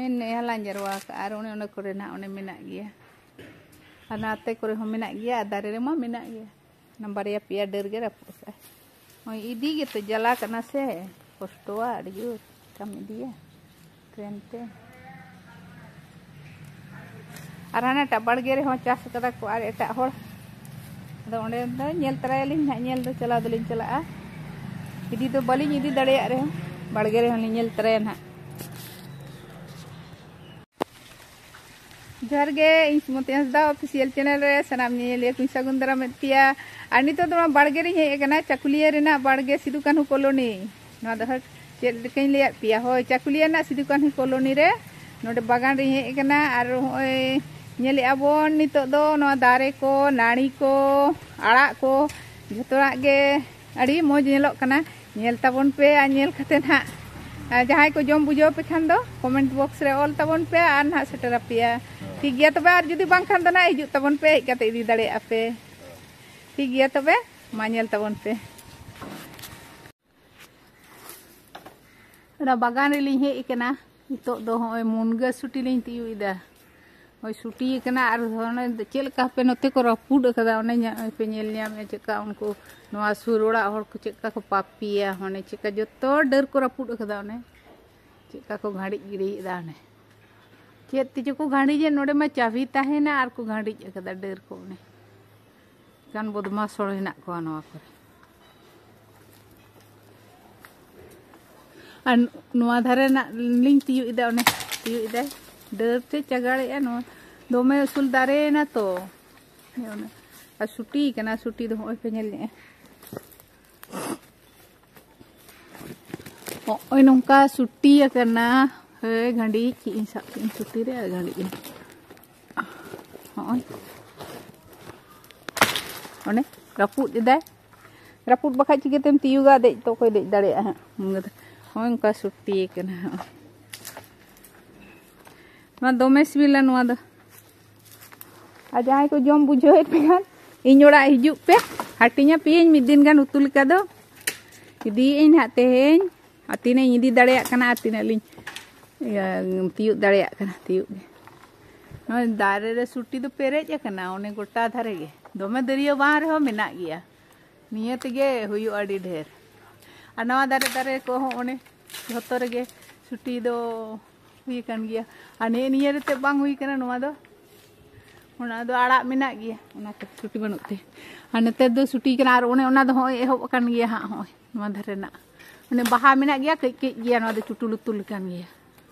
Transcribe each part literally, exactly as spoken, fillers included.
ᱱᱮ ᱦᱟᱞᱟᱝ ᱡᱟᱨᱣᱟ ᱠᱟᱜᱼᱟ, ᱟᱨ ᱚᱱᱮ ᱚᱱᱟ ᱠᱚᱨᱮ ᱱᱟᱦᱟᱜ ᱚᱱᱮ ᱢᱮᱱᱟᱜ ᱜᱮᱭᱟ, ᱟᱨ ᱱᱟᱛᱮ ᱠᱚᱨᱮ ᱦᱚᱸ ᱢᱮᱱᱟᱜ ᱜᱮᱭᱟ, ᱟᱨ ᱫᱟᱨᱮ ᱨᱮᱢᱟ ᱢᱮᱱᱟᱜ ᱜᱮᱭᱟ᱾ ᱚᱱᱟ ᱵᱟᱨᱭᱟ ᱯᱮᱭᱟ ᱰᱟᱹᱨ ᱜᱮ ᱨᱟᱹᱯᱩᱫ ᱠᱟᱜᱼᱟ᱾ ᱦᱳᱭ, ᱤᱫᱤ ᱜᱮᱛᱚ ᱡᱟᱞᱟ ᱠᱟᱱᱟ ᱥᱮ, ᱠᱚᱥᱴᱚᱣᱟ ᱟᱹᱰᱤ ᱡᱳᱨ᱾ ᱪᱤᱠᱟᱢ ᱤᱫᱤᱭᱟ ᱴᱨᱮᱱ ᱛᱮ? ᱟᱨ ᱦᱟᱱᱟᱴᱟᱜ ᱵᱟᱲᱜᱮ ᱨᱮᱦᱚᱸ ᱪᱟᱥ ᱠᱟᱫᱟ ᱠᱚ ᱟᱨ ᱮᱴᱟᱜ ᱦᱚᱲ᱾ ᱟᱫᱚ ᱚᱸᱰᱮ ᱫᱚ ᱧᱮᱞ ᱛᱚᱨᱟᱭᱟᱞᱤᱧ ᱱᱟᱦᱟᱜ, ᱧᱮᱞ ᱫᱚ ᱪᱟᱞᱟᱣ ᱫᱚᱞᱤᱧ ᱪᱟᱞᱟᱜᱼᱟ᱾ ᱤᱫᱤ ᱫᱚ ᱵᱟᱹᱞᱤᱧ ᱤᱫᱤ ᱫᱟᱲᱮᱭᱟᱜ ᱨᱮᱦᱚᱸ, ᱵᱟᱲᱜᱮ ᱨᱮᱦᱚᱸ ᱞᱤᱧ ᱧᱮᱞ ᱛᱚᱨᱟᱭᱟ ᱱᱟᱦᱟᱜ᱾ ᱡᱚᱦᱟᱨ ᱜᱮ, ᱤᱧ ᱥᱩᱢᱚᱛᱤ ᱦᱟᱸᱥᱫᱟ official channel ᱨᱮ ᱥᱟᱱᱟᱢ ᱧᱮᱧᱮᱞᱤᱭᱟᱹ ᱠᱚᱧ ᱥᱟᱹᱜᱩᱱ ᱫᱟᱨᱟᱢᱮᱫ ᱯᱮᱭᱟ᱾ ᱟᱨ ᱱᱤᱛᱚᱜ ᱫᱚ ᱱᱚᱣᱟ ᱵᱟᱲᱜᱮ ᱨᱤᱧ ᱦᱮᱡ ᱟᱠᱟᱱᱟ, ᱪᱟᱹᱠᱩᱞᱤᱭᱟᱹ ᱨᱮᱱᱟᱜ ᱵᱟᱲᱜᱮ ᱥᱤᱫᱩ ᱠᱟᱹᱱᱦᱩ ᱠᱚᱞᱚᱱᱤ᱾ ᱱᱚᱣᱟ ᱫᱚ ᱦᱟᱹᱴ-, ᱪᱮᱫ ᱞᱮᱠᱟᱧ ᱞᱟᱹᱭᱟᱫ ᱯᱮᱭᱟ? ᱦᱳᱭ, ᱪᱟᱹᱠᱩᱞᱤᱭᱟᱹ ᱨᱮᱱᱟᱜ ᱥᱤᱫᱩ ᱠᱟᱹᱱᱦᱩ ᱠᱚᱞᱚᱱᱤ ᱨᱮ ᱱᱚᱰᱮ ᱵᱟᱜᱟᱱ ᱨᱤᱧ ᱦᱮᱡ ᱟᱠᱟᱱᱟ᱾ ᱟᱨ ᱦᱚᱸᱜᱼᱚᱭ ᱧᱮᱞᱮᱫᱼᱟ ᱵᱚᱱ ᱱᱤᱛᱚᱜ ᱫᱚ ᱱᱚᱣᱟ ᱫᱟᱨᱮ ᱠᱚ, ᱱᱟᱹᱲᱤ ᱠᱚ, ᱟᱲᱟᱜ ᱠᱚ, ᱡᱷᱚᱛᱚᱣᱟᱜ ᱜᱮ ᱟᱹᱰᱤ ᱢᱚᱡᱽ ᱧᱮᱞᱚᱜ ᱠᱟᱱᱟ᱾ ᱧᱮᱞ ᱛᱟᱵᱚᱱ ᱯᱮ ᱟᱨ ᱧᱮᱞ ᱠᱟᱛᱮ ᱱᱟᱦᱟᱜ, ᱟᱨ ᱡᱟᱦᱟᱸᱭ ᱠᱚ ᱡᱚᱢ ᱵᱩᱡᱷᱟᱹᱣ ᱯᱮ ᱠᱷᱟᱱ ᱫᱚ comment box ᱨᱮ ᱚᱞ ᱛᱟᱵᱚᱱ ᱯᱮ ᱟᱨ ᱱᱟᱦᱟᱜ ᱥᱮᱴᱮᱨ ᱟᱯᱮᱭᱟ᱾ ᱴᱷᱤᱠ ᱜᱮᱭᱟ ᱛᱚᱵᱮ, ᱟᱨ ᱡᱩᱫᱤ ᱵᱟᱝᱠᱷᱟᱱ ᱫᱚ ᱱᱟᱦᱟᱜ ᱦᱤᱡᱩᱜ ᱛᱟᱵᱚᱱ ᱯᱮ, ᱦᱮᱡ ᱠᱟᱛᱮ ᱤᱫᱤ ᱫᱟᱲᱮᱭᱟᱜᱼᱟ ᱯᱮ᱾ ᱴᱷᱤᱠ ᱜᱮᱭᱟ ᱛᱚᱵᱮ, ᱢᱟ ᱧᱮᱞ ᱛᱟᱵᱚᱱ ᱯᱮ᱾ ᱚᱱᱟ ᱵᱟᱜᱟᱱ ᱨᱮᱞᱤᱧ ᱦᱮᱡ ᱟᱠᱟᱱᱟ᱾ ᱱᱤᱛᱚᱜ ᱫᱚ ᱦᱚᱸᱜᱼᱚᱭ ᱢᱩᱱᱜᱟᱹ ᱥᱩᱴᱤ ᱞᱤᱧ ᱛᱤᱭᱳᱜ ᱮᱫᱟ᱾ ᱦᱳᱭ, ᱥᱩᱴᱤ ᱟᱠᱟᱱᱟ᱾ ᱟᱨ ᱚᱱᱮ ᱪᱮᱫ ᱞᱮᱠᱟ ᱦᱟᱯᱮ ᱱᱚᱛᱮ ᱠᱚ ᱨᱟᱹᱯᱩᱫ ᱟᱠᱟᱫᱟ, ᱚᱱᱮ ᱧᱟ-, ᱯᱮ ᱧᱮᱞ ᱧᱟᱢᱮᱫᱼᱟ ᱪᱮᱫᱠᱟ ᱩᱱᱠᱩ ᱱᱚᱣᱟ ᱥᱩᱨ ᱚᱲᱟᱜ ᱦᱚᱲ ᱠᱚ ᱪᱮᱫᱠᱟ ᱠᱚ ᱯᱟᱯᱤᱭᱟ, ᱚᱱᱮ ᱪᱮᱫᱠᱟ ᱡᱚᱛᱚ ᱰᱟᱹᱨ ᱠᱚ ᱨᱟᱹᱯᱩᱫ ᱟᱠᱟᱫᱟ, ᱚᱱᱮ ᱪᱮᱫᱠᱟ ᱠᱚ ᱜᱷᱟᱸᱲᱤᱡ ᱜᱤᱰᱤᱭᱮᱫᱟ᱾ ᱚᱱᱮ ᱪᱮᱫ ᱛᱮᱪᱚ ᱠᱚ ᱜᱷᱟᱸᱲᱤᱡᱮᱫ, ᱱᱚᱰᱮ ᱢᱟ ᱪᱟᱹᱵᱤ ᱛᱟᱦᱮᱱᱟ ᱟᱨ ᱠᱚ ᱜᱷᱟᱸᱲᱤᱡ ᱟᱠᱟᱫᱟ ᱰᱟᱹᱨ ᱠᱚ᱾ ᱚᱱᱮ ᱜᱟᱱ ᱵᱚᱫᱢᱟᱥ ᱦᱚᱲ ᱦᱮᱱᱟᱜ ᱠᱚᱣᱟ ᱱᱚᱣᱟ ᱠᱚᱨᱮ᱾ ᱟᱨ ᱱᱚᱣᱟ ᱫᱷᱟᱨᱮ ᱨᱮᱱᱟᱜ ᱞᱤᱧ ᱛᱤᱭᱳᱜ ᱮᱫᱟ, ᱚᱱᱮ ᱛᱤᱭᱳᱜ ᱮᱫᱟᱭ, ᱰᱟᱹᱨ ᱛᱮ ᱪᱟᱜᱟᱲᱮᱜᱼᱟ᱾ ᱱᱚᱣᱟ ᱫᱚᱢᱮ ᱩᱥᱩᱞ ᱫᱟᱨᱮᱭᱮᱱᱟ ᱛᱚ᱾ ᱦᱮᱸ, ᱚᱱᱟ ᱟᱨ ᱥᱩᱴᱤ ᱠᱟᱱᱟ, ᱥᱩᱴᱤ ᱫᱚ ᱦᱚᱸᱜᱼᱚᱭ ᱯᱮ ᱧᱮᱞ ᱧᱮᱜᱼᱟ᱾ ᱦᱚᱸᱜᱼᱚᱭ ᱱᱚᱝᱠᱟ ᱥᱩᱴᱤ ᱟᱠᱟᱱᱟ᱾ ᱦᱮᱸ, ᱜᱷᱟᱸᱰᱤ ᱠᱮᱜ ᱟᱹᱧ, ᱥᱟᱵ ᱠᱮᱜ ᱟᱹᱧ ᱥᱩᱴᱤ ᱨᱮ ᱟᱨ ᱜᱷᱟᱸᱰᱤ ᱟᱹᱧ᱾ ᱦᱚᱸᱜᱼᱚᱭ ᱚᱱᱮ ᱨᱟᱹᱯᱩᱫ ᱮᱫᱟᱭ᱾ ᱨᱟᱹᱯᱩᱫ ᱵᱟᱠᱷᱟᱡ ᱪᱤᱠᱟᱹᱛᱮᱢ ᱛᱤᱭᱩᱜᱟ? ᱫᱮᱡ ᱛᱚ ᱚᱠᱚᱭ ᱫᱮᱡ ᱫᱟᱲᱮᱭᱟᱜᱼᱟ ᱦᱟᱸᱜ᱾ ᱱᱚᱜᱼᱚᱭ ᱱᱚᱝᱠᱟ ᱥᱩᱴᱤ ᱠᱟᱱᱟ ᱦᱟᱸᱜ᱾ ᱱᱚᱣᱟ ᱫᱚᱢᱮ ᱥᱤᱵᱤᱞᱟ ᱱᱚᱣᱟ ᱫᱚ᱾ ᱟᱨ ᱡᱟᱦᱟᱸᱭ ᱠᱚ ᱡᱚᱢ ᱵᱩᱡᱷᱟᱹᱣᱮᱫ ᱯᱮ ᱠᱷᱟᱱ, ᱤᱧ ᱚᱲᱟᱜ ᱦᱤᱡᱩᱜ ᱯᱮ, ᱦᱟᱹᱴᱤᱧ ᱟᱯᱮᱭᱟᱹᱧ ᱢᱤᱫ ᱫᱤᱱ ᱜᱟᱱ ᱩᱛᱩ ᱞᱮᱠᱟ ᱫᱚ᱾ ᱤᱫᱤᱭᱮᱫ ᱟᱹᱧ ᱦᱟᱸᱜ ᱛᱮᱦᱮᱧ, ᱟᱨ ᱛᱤᱱᱟᱹᱜ ᱤᱧ ᱤᱫᱤ ᱫᱟᱲᱮᱭᱟᱜ ᱠᱟᱱᱟ ᱟᱨ ᱛᱤᱱᱟᱹᱜ ᱞᱤᱧ ᱤᱭᱟᱹ, ᱛᱤᱭᱳᱜ ᱫᱟᱲᱮᱭᱟᱜ ᱠᱟᱱᱟ, ᱛᱤᱭᱳᱜ ᱜᱮ᱾ ᱱᱚᱜᱼᱚᱭ ᱫᱟᱨᱮ ᱨᱮ ᱥᱩᱴᱤ ᱫᱚ ᱯᱮᱨᱮᱡ ᱟᱠᱟᱱᱟ, ᱚᱱᱮ ᱜᱚᱴᱟ ᱫᱷᱟᱨᱮ ᱜᱮ᱾ ᱫᱚᱢᱮ ᱫᱟᱹᱨᱭᱟᱹ ᱵᱟᱝ ᱨᱮᱦᱚᱸ ᱢᱮᱱᱟᱜ ᱜᱮᱭᱟ᱾ ᱱᱤᱭᱟᱹ ᱛᱮᱜᱮ ᱦᱩᱭᱩᱜᱼᱟ ᱟᱹᱰᱤ ᱰᱷᱮᱨ᱾ ᱟᱨ ᱱᱚᱣᱟ ᱫᱟᱨᱮ, ᱫᱟᱨᱮ ᱠᱚᱦᱚᱸ ᱚᱱᱮ ᱡᱷᱚᱛᱚ ᱨᱮᱜᱮ ᱥᱩᱴᱤ ᱫᱚ ᱦᱩᱭ ᱟᱠᱟᱱ ᱜᱮᱭᱟ᱾ ᱟᱨ ᱱᱤᱭᱟᱹ, ᱱᱤᱭᱟᱹ ᱨᱮᱛᱮ ᱵᱟᱝ ᱦᱩᱭ ᱟᱠᱟᱱᱟ ᱱᱚᱣᱟ ᱫᱚ᱾ ᱚᱱᱟ ᱫᱚ ᱟᱲᱟᱜ ᱢᱮᱱᱟᱜ ᱜᱮᱭᱟ, ᱚᱱᱟ ᱠᱷᱟᱹᱛᱤᱨ ᱥᱩᱴᱤ ᱵᱟᱹᱱᱩᱜ ᱛᱮ᱾ ᱟᱨ ᱱᱮᱛᱟᱨ ᱫᱚ ᱥᱩᱴᱤ ᱠᱟᱱᱟ, ᱟᱨ ᱚᱱᱮ ᱚᱱᱟ ᱫᱚ ᱦᱚᱸᱜᱼᱚᱭ ᱮᱦᱚᱵ ᱟᱠᱟᱱ ᱜᱮᱭᱟ ᱦᱟᱸᱜ, ᱦᱚᱸᱜᱼᱚᱭ ᱱᱚᱣᱟ ᱫᱷᱟᱨᱮ ᱨᱮᱱᱟᱜ᱾ ᱚᱱᱮ ᱵᱟᱦᱟ ᱢᱮᱱᱟᱜ ᱜᱮᱭᱟ, ᱠᱟᱹᱡ ᱠᱟᱹᱡ ᱜᱮᱭᱟ, ᱱᱚᱣᱟ ᱫᱚ ᱪᱩᱴᱩ ᱞᱩᱛᱩ ᱞᱮᱠᱟᱱ ᱜᱮᱭᱟ᱾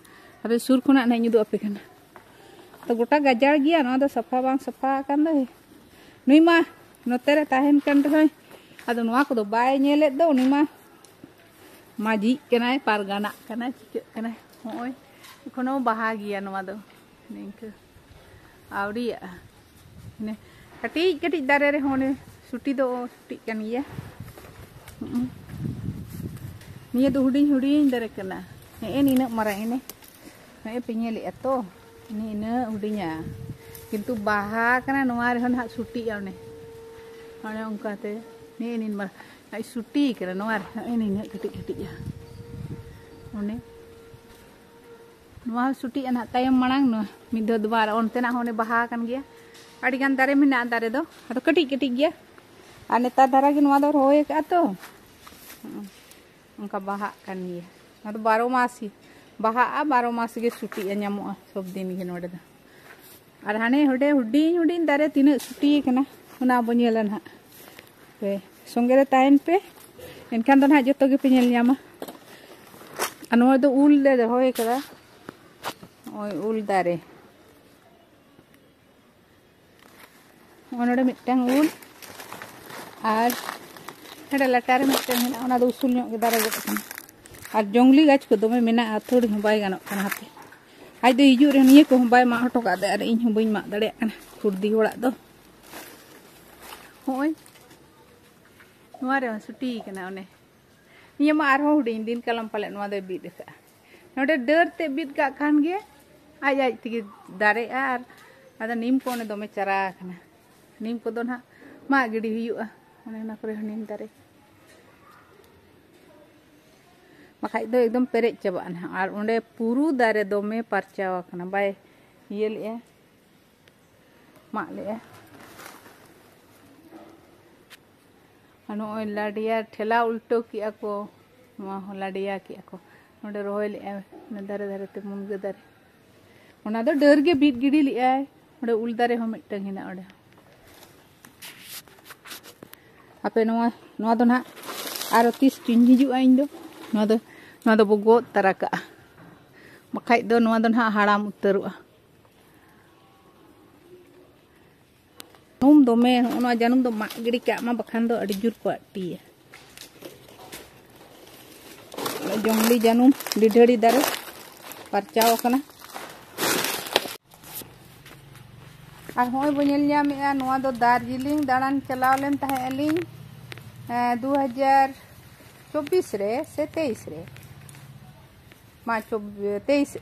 ᱟᱯᱮ ᱥᱩᱨ ᱠᱷᱚᱱᱟᱜ ᱱᱟᱦᱟᱜ ᱤᱧ ᱩᱫᱩᱜ ᱟᱯᱮ ᱠᱟᱱᱟ᱾ ᱛᱚ ᱜᱚᱴᱟ ᱜᱟᱡᱟᱲ ᱜᱮᱭᱟ, ᱱᱚᱣᱟ ᱫᱚ ᱥᱟᱯᱷᱟ ᱵᱟᱝ ᱥᱟᱯᱷᱟ ᱟᱠᱟᱱ ᱫᱚ᱾ ᱱᱩᱭ ᱢᱟ ᱱᱚᱛᱮ ᱨᱮ ᱛᱟᱦᱮᱱ ᱠᱟᱱ ᱨᱮᱦᱚᱸᱭ, ᱟᱫᱚ ᱱᱚᱣᱟ ᱠᱚᱫᱚ ᱵᱟᱭ ᱧᱮᱞᱮᱫ ᱫᱚ ᱩᱱᱤ ᱢᱟ᱾ ᱢᱟᱹᱡᱷᱤᱜ ᱠᱟᱱᱟᱭ, ᱯᱟᱨᱜᱟᱱᱟᱜ ᱠᱟᱱᱟᱭ, ᱪᱤᱠᱟᱹᱜ ᱠᱟᱱᱟᱭ᱾ ᱦᱚᱸᱜᱼᱚᱭ ᱮᱠᱷᱚᱱᱳ ᱵᱟᱦᱟ ᱜᱮᱭᱟ ᱱᱚᱣᱟ ᱫᱚ, ᱱᱤᱝᱠᱟᱹ ᱟᱹᱣᱨᱤᱭᱟᱜᱼᱟ᱾ ᱚᱱᱮ ᱠᱟᱹᱴᱤᱡ ᱠᱟᱹᱴᱤᱡ ᱫᱟᱨᱮ ᱨᱮᱦᱚᱸ ᱚᱱᱮ ᱥᱩᱴᱤ ᱫᱚ ᱥᱩᱴᱤᱜ ᱠᱟᱱ ᱜᱮᱭᱟ᱾ ᱦᱩᱸ᱾ ᱱᱤᱭᱟᱹ ᱫᱚ ᱦᱩᱰᱤᱧ ᱦᱩᱰᱤᱧ ᱫᱟᱨᱮ ᱠᱟᱱᱟ, ᱦᱮᱸ ᱮ ᱱᱤᱱᱟᱹᱜ ᱢᱟᱨᱟᱝ ᱮᱱᱮ᱾ ᱱᱚᱜᱼᱚᱭ ᱯᱮ ᱧᱮᱞᱮᱫᱼᱟ ᱛᱚ, ᱱᱤᱱᱟᱹᱜ ᱦᱩᱰᱤᱧᱟ, ᱠᱤᱱᱛᱩ ᱵᱟᱦᱟ ᱠᱟᱱᱟ ᱱᱚᱣᱟ ᱨᱮᱦᱚᱸ ᱱᱟᱦᱟᱜ ᱥᱩᱴᱤᱜᱼᱟ᱾ ᱚᱱᱮ ᱚᱱᱮ ᱚᱱᱠᱟᱛᱮ ᱱᱤᱭᱟᱹ ᱱᱤᱱ ᱢᱟᱨᱟᱝ ᱱᱚᱜᱼᱚᱭ ᱥᱩᱴᱤ ᱠᱟᱱᱟ ᱱᱚᱣᱟ ᱨᱮ, ᱱᱚᱜᱼᱚᱭ ᱱᱤᱱᱟᱹᱜ ᱠᱟᱹᱴᱤᱡ ᱠᱟᱹᱴᱤᱡᱼᱟ᱾ ᱚᱱᱮ ᱱᱚᱣᱟ ᱦᱚᱸ ᱥᱩᱴᱤᱜᱼᱟ ᱱᱟᱦᱟᱜ ᱛᱟᱭᱚᱢ ᱢᱟᱲᱟᱝ, ᱱᱚᱣᱟ ᱢᱤᱫ ᱫᱷᱟᱣ ᱫᱚ ᱵᱟᱨ, ᱚᱱᱛᱮᱱᱟᱜ ᱦᱚᱸ ᱚᱱᱮ ᱵᱟᱦᱟ ᱟᱠᱟᱱ ᱜᱮᱭᱟ᱾ ᱟᱹᱰᱤᱜᱟᱱ ᱫᱟᱨᱮ ᱢᱮᱱᱟᱜᱼᱟ, ᱫᱟᱨᱮ ᱫᱚ ᱟᱫᱚ ᱠᱟᱹᱴᱤᱡ ᱠᱟᱹᱴᱤᱡ ᱜᱮᱭᱟ᱾ ᱟᱨ ᱱᱮᱛᱟᱨ ᱫᱷᱟᱨᱟ ᱜᱮ ᱱᱚᱣᱟ ᱫᱚ ᱨᱚᱦᱚᱭ ᱟᱠᱟᱫᱼᱟ ᱛᱚ᱾ ᱦᱩᱸ᱾ ᱚᱱᱠᱟ ᱵᱟᱦᱟᱜ ᱠᱟᱱ ᱜᱮᱭᱟ᱾ ᱚᱱᱟ ᱫᱚ ᱵᱟᱨᱚ ᱢᱟᱥ ᱜᱮ ᱵᱟᱦᱟᱜᱼᱟ, ᱵᱟᱨᱚ ᱢᱟᱥ ᱜᱮ ᱥᱩᱴᱤᱜᱼᱟ, ᱧᱟᱢᱚᱜᱼᱟ ᱥᱚᱵ ᱫᱤᱱ ᱜᱮ ᱱᱚᱰᱮ ᱫᱚ᱾ ᱟᱨ ᱦᱟᱱᱮ ᱦᱚᱰᱮ ᱦᱩᱰᱤᱧ ᱦᱩᱰᱤᱧ ᱫᱟᱨᱮ ᱛᱤᱱᱟᱹᱜ ᱥᱩᱴᱤ ᱠᱟᱱᱟ, ᱚᱱᱟ ᱵᱚ ᱧᱮᱞᱟ ᱱᱟᱦᱟᱜ᱾ ᱯᱮ ᱥᱚᱸᱜᱮ ᱨᱮ ᱛᱟᱦᱮᱱ ᱯᱮ, ᱮᱱᱠᱷᱟᱱ ᱫᱚ ᱱᱟᱦᱟᱜ ᱡᱚᱛᱚ ᱜᱮᱯᱮ ᱧᱮᱞ ᱧᱟᱢᱟ᱾ ᱟᱨ ᱱᱚᱣᱟ ᱫᱚ ᱩᱞ ᱞᱮ ᱨᱚᱦᱚᱭ ᱠᱟᱫᱟ, ᱱᱚᱜᱼᱚᱭ ᱩᱞ ᱫᱟᱨᱮ᱾ ᱱᱚᱜᱼᱚ ᱱᱚᱰᱮ ᱢᱤᱫᱴᱟᱝ ᱩᱞ, ᱟᱨ ᱱᱚᱰᱮ ᱞᱟᱴᱟ ᱨᱮ ᱢᱤᱫᱴᱟᱝ ᱢᱮᱱᱟᱜᱼᱟ, ᱚᱱᱟ ᱫᱚ ᱩᱥᱩᱞ ᱧᱚᱜ ᱜᱮ ᱫᱟᱨᱮ ᱜᱚᱫ ᱟᱠᱟᱱᱟ᱾ ᱟᱨ ᱡᱚᱝᱞᱤ ᱜᱟᱪᱷ ᱠᱚ ᱫᱚᱢᱮ ᱢᱮᱱᱟᱜᱼᱟ, ᱟᱹᱛᱷᱟᱹᱲᱤ ᱦᱚᱸ ᱵᱟᱭ ᱜᱟᱱᱚᱜ ᱠᱟᱱᱟ ᱦᱟᱯᱮ᱾ ᱟᱡ ᱫᱚ ᱦᱤᱡᱩᱜ ᱨᱮ ᱱᱤᱭᱟᱹ ᱠᱚᱦᱚᱸ ᱵᱟᱭ ᱢᱟᱜ ᱦᱚᱴᱚ ᱠᱟᱜ ᱫᱟ, ᱟᱨ ᱤᱧ ᱦᱚᱸ ᱵᱟᱹᱧ ᱢᱟᱜ ᱫᱟᱲᱮᱭᱟᱜ ᱠᱟᱱᱟ ᱠᱷᱩᱨᱫᱤ ᱦᱚᱲᱟᱜ ᱫᱚ᱾ ᱦᱚᱸᱜᱼᱚᱭ ᱱᱚᱣᱟ ᱨᱮᱦᱚᱸ ᱥᱩᱴᱤ ᱠᱟᱱᱟ ᱚᱱᱮ᱾ ᱱᱤᱭᱟᱹ ᱢᱟ ᱟᱨᱦᱚᱸ ᱦᱩᱰᱤᱧ, ᱫᱤᱱ ᱠᱟᱞᱚᱢ ᱯᱟᱞᱮᱫ ᱱᱚᱣᱟ ᱫᱚᱭ ᱵᱤᱫ ᱟᱠᱟᱫᱼᱟ᱾ ᱱᱚᱰᱮ ᱰᱟᱹᱨ ᱛᱮ ᱵᱤᱫ ᱠᱟᱜ ᱠᱷᱟᱱ ᱜᱮ ᱟᱡ ᱟᱡ ᱛᱮᱜᱮ ᱫᱟᱨᱮᱜᱼᱟ᱾ ᱟᱨ ᱟᱫᱚ ᱱᱤᱢ ᱠᱚ ᱚᱸᱰᱮ ᱫᱚᱢᱮ ᱪᱟᱨᱟ ᱟᱠᱟᱱᱟ, ᱱᱤᱢ ᱠᱚᱫᱚ ᱱᱟᱦᱟᱜ ᱢᱟᱜ ᱜᱤᱰᱤ ᱦᱩᱭᱩᱜᱼᱟ᱾ ᱚᱱᱮ ᱚᱱᱟ ᱠᱚᱨᱮ ᱦᱚᱸ ᱱᱤᱢ ᱫᱟᱨᱮ᱾ ᱵᱟᱠᱷᱟᱡ ᱫᱚ ᱮᱠᱫᱚᱢ ᱯᱮᱨᱮᱡ ᱪᱟᱵᱟᱜᱼᱟ ᱱᱟᱦᱟᱜ᱾ ᱟᱨ ᱚᱸᱰᱮ ᱯᱩᱨᱩ ᱫᱟᱨᱮ ᱫᱚᱢᱮ ᱯᱟᱨᱪᱟᱣ ᱟᱠᱟᱱᱟ, ᱵᱟᱭ ᱤᱭᱟᱹ ᱞᱮᱜᱼᱟ, ᱢᱟᱜ ᱞᱮᱜᱼᱟ᱾ ᱟᱨ ᱱᱚᱜᱼᱚᱭ ᱞᱟᱰᱮᱭᱟ ᱴᱷᱮᱞᱟᱣ ᱩᱞᱴᱟᱹᱣ ᱠᱮᱜᱼᱟ ᱠᱚ, ᱱᱚᱣᱟ ᱦᱚᱸ ᱞᱟᱰᱮᱭᱟ ᱠᱮᱜᱼᱟ ᱠᱚ᱾ ᱱᱚᱰᱮ ᱨᱚᱦᱚᱭ ᱞᱮᱜᱼᱟ ᱚᱱᱟ ᱫᱟᱨᱮ ᱫᱷᱟᱨᱮ ᱛᱮ ᱢᱩᱱᱜᱟᱹ ᱫᱟᱨᱮ᱾ ᱚᱱᱟ ᱫᱚ ᱰᱟᱹᱨ ᱜᱮ ᱵᱤᱫ ᱜᱤᱰᱤ ᱞᱮᱜᱼᱟᱭ᱾ ᱚᱸᱰᱮ ᱩᱞ ᱫᱟᱨᱮ ᱦᱚᱸ ᱢᱤᱫᱴᱟᱝ ᱦᱮᱱᱟᱜᱼᱟ ᱚᱸᱰᱮ᱾ ᱟᱯᱮ ᱱᱚᱣᱟ, ᱱᱚᱣᱟ ᱫᱚ ᱱᱟᱦᱟᱜ ᱟᱨᱚ ᱛᱤᱥ ᱪᱚᱧ ᱦᱤᱡᱩᱜᱼᱟ ᱤᱧ ᱫᱚ᱾ ᱱᱚᱣᱟ ᱫᱚ, ᱱᱚᱣᱟ ᱫᱚᱵᱚ ᱜᱚᱫ ᱛᱟᱨᱟ ᱠᱟᱜᱼᱟ, ᱵᱟᱠᱷᱟᱡ ᱫᱚ ᱱᱚᱣᱟ ᱫᱚ ᱱᱟᱦᱟᱜ ᱦᱟᱲᱟᱢ ᱩᱛᱟᱹᱨᱚᱜᱼᱟ᱾ ᱡᱟᱹᱱᱩᱢ ᱫᱚᱢᱮ, ᱦᱚᱸᱜᱼᱚ ᱱᱚᱣᱟ ᱡᱟᱹᱱᱩᱢ ᱫᱚ ᱢᱟᱜ ᱜᱤᱰᱤ ᱠᱟᱜ ᱢᱟ, ᱵᱟᱠᱷᱟᱱ ᱫᱚ ᱟᱹᱰᱤ ᱡᱳᱨ ᱠᱚ ᱟᱹᱴᱤᱭᱟ᱾ ᱡᱚᱝᱞᱤ ᱡᱟᱹᱱᱩᱢ ᱰᱤᱰᱷᱟᱹᱲᱤ ᱫᱟᱨᱮ ᱯᱟᱨᱪᱟᱣ ᱟᱠᱟᱱᱟ᱾ ᱟᱨ ᱦᱚᱸᱜᱼᱚᱭ ᱵᱚ ᱧᱮᱞ ᱧᱟᱢᱮᱜᱼᱟ, ᱱᱚᱣᱟ ᱫᱚ ᱫᱟᱨᱡᱤᱞᱤᱝ ᱫᱟᱬᱟᱱ ᱪᱟᱞᱟᱣ ᱞᱮᱱ ᱛᱟᱦᱮᱸ ᱟᱹᱞᱤᱧ, ᱮᱸ, ᱫᱩ ᱦᱟᱡᱟᱨ ᱪᱚᱵᱵᱤᱥ ᱨᱮ ᱥᱮ ᱛᱮᱭᱤᱥ ᱨᱮ, ᱢᱟ, ᱪᱚᱵ-, ᱛᱮᱭᱤᱥ,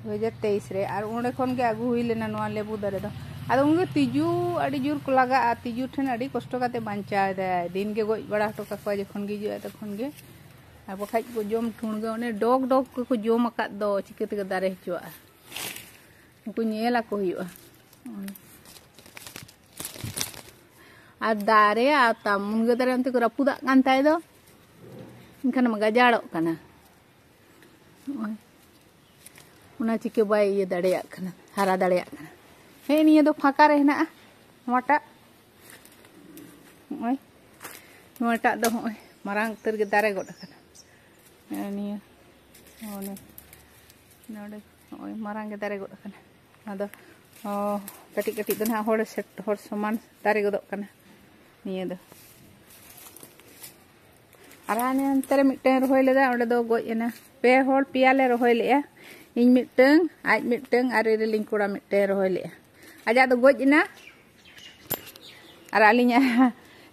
ᱫᱩ ᱦᱟᱡᱟᱨ ᱛᱮᱭᱤᱥ ᱨᱮ᱾ ᱟᱨ ᱚᱸᱰᱮ ᱠᱷᱚᱱ ᱜᱮ ᱟᱹᱜᱩ ᱦᱩᱭ ᱞᱮᱱᱟ ᱱᱚᱣᱟ ᱞᱮᱵᱩ ᱫᱟᱨᱮ ᱫᱚ᱾ ᱟᱫᱚ ᱩᱱᱜᱮ ᱛᱤᱡᱩ ᱟᱹᱰᱤ ᱡᱳᱨ ᱠᱚ ᱞᱟᱜᱟᱜᱼᱟ, ᱛᱤᱡᱩ ᱴᱷᱮᱱ ᱟᱹᱰᱤ ᱠᱚᱥᱴᱚ ᱠᱟᱛᱮ ᱵᱟᱧᱪᱟᱣ ᱮᱫᱟᱭ᱾ ᱫᱤᱱ ᱜᱮ ᱜᱚᱡ ᱵᱟᱲᱟ ᱦᱚᱴᱚ ᱠᱟᱠᱚᱣᱟ ᱡᱚᱠᱷᱚᱱ ᱜᱮ ᱦᱤᱡᱩᱜᱼᱟ ᱛᱚᱠᱷᱚᱱ ᱜᱮ᱾ ᱟᱨ ᱵᱟᱠᱷᱟᱡ ᱠᱚ ᱡᱚᱢ ᱴᱷᱩᱬ ᱜᱮ, ᱚᱱᱮ ᱰᱚᱜᱽ ᱰᱚᱜᱽ ᱠᱚᱠᱚ ᱡᱚᱢ ᱟᱠᱟᱫ ᱫᱚ, ᱪᱤᱠᱟᱹ ᱛᱮᱜᱮ ᱫᱟᱨᱮ ᱦᱚᱪᱚᱣᱟᱜᱼᱟ? ᱩᱱᱠᱩ ᱧᱮᱞ ᱟᱠᱚ ᱦᱩᱭᱩᱜᱼᱟ᱾ ᱟᱨ ᱫᱟᱨᱮ ᱟᱨ ᱛᱟᱢ ᱢᱩᱱᱜᱟᱹ ᱫᱟᱨᱮ ᱚᱱᱛᱮ ᱠᱚ ᱨᱟᱹᱯᱩᱫᱟᱜ ᱠᱟᱱ ᱛᱟᱭ ᱫᱚ, ᱮᱱᱠᱷᱟᱱ ᱢᱟ ᱜᱟᱡᱟᱲᱚᱜ ᱠᱟᱱᱟ᱾ ᱱᱚᱜᱼᱚᱭ᱾ ᱚᱱᱟ ᱪᱤᱠᱟᱹ ᱵᱟᱭ ᱤᱭᱟᱹ ᱫᱟᱲᱮᱭᱟᱜ ᱠᱟᱱᱟ, ᱦᱟᱨᱟ ᱫᱟᱲᱮᱭᱟᱜ ᱠᱟᱱᱟ᱾ ᱦᱮᱸ, ᱱᱤᱭᱟᱹ ᱫᱚ ᱯᱷᱟᱸᱠᱟ ᱨᱮ ᱦᱮᱱᱟᱜᱼᱟ, ᱱᱚᱣᱟᱴᱟᱜ᱾ ᱱᱚᱜᱼᱚᱭ, ᱱᱚᱣᱟᱴᱟᱜ ᱫᱚ ᱱᱚᱜᱼᱚᱭ ᱢᱟᱨᱟᱝ ᱩᱛᱟᱹᱨ ᱜᱮ ᱫᱟᱨᱮ ᱜᱚᱫ ᱟᱠᱟᱱᱟ᱾ ᱦᱮᱸ, ᱱᱤᱭᱟᱹ, ᱱᱚᱰᱮ, ᱱᱚᱰᱮ ᱱᱚᱜᱼᱚᱭ ᱢᱟᱨᱟᱝ ᱜᱮ ᱫᱟᱨᱮ ᱜᱚᱫ ᱟᱠᱟᱱᱟ᱾ ᱟᱫᱚ, ᱚ, ᱠᱟᱹᱴᱤᱡ ᱠᱟᱹᱴᱤᱡ ᱫᱚ ᱱᱟᱦᱟᱜ ᱦᱚᱲ ᱥᱮᱴ-, ᱦᱚᱲ ᱥᱚᱢᱟᱱ ᱫᱟᱨᱮ ᱜᱚᱫᱚᱜ ᱠᱟᱱᱟ ᱱᱤᱭᱟᱹ ᱫᱚ᱾ ᱟᱨ ᱦᱟᱱᱮ ᱦᱟᱱᱛᱮ ᱨᱮ ᱢᱤᱫᱴᱟᱝ ᱨᱚᱦᱚᱭ ᱞᱮᱫᱟ, ᱚᱸᱰᱮ ᱫᱚ ᱜᱚᱡ ᱮᱱᱟ᱾ ᱯᱮ ᱦᱚᱲ ᱯᱮᱭᱟ ᱞᱮ ᱨᱚᱦᱚᱭ ᱞᱮᱜᱼᱟ, ᱤᱧ ᱢᱤᱫᱴᱟᱝ, ᱟᱡ ᱢᱤᱫᱴᱟᱝ ᱟᱨ ᱤᱨᱤᱞᱤᱧ ᱠᱚᱲᱟ ᱢᱤᱫᱴᱟᱝ ᱨᱚᱦᱚᱭ ᱞᱮᱜᱼᱟ᱾ ᱟᱡᱟᱜ ᱫᱚ ᱜᱚᱡ ᱮᱱᱟ᱾ ᱟᱨ ᱟᱹᱞᱤᱧᱟᱜ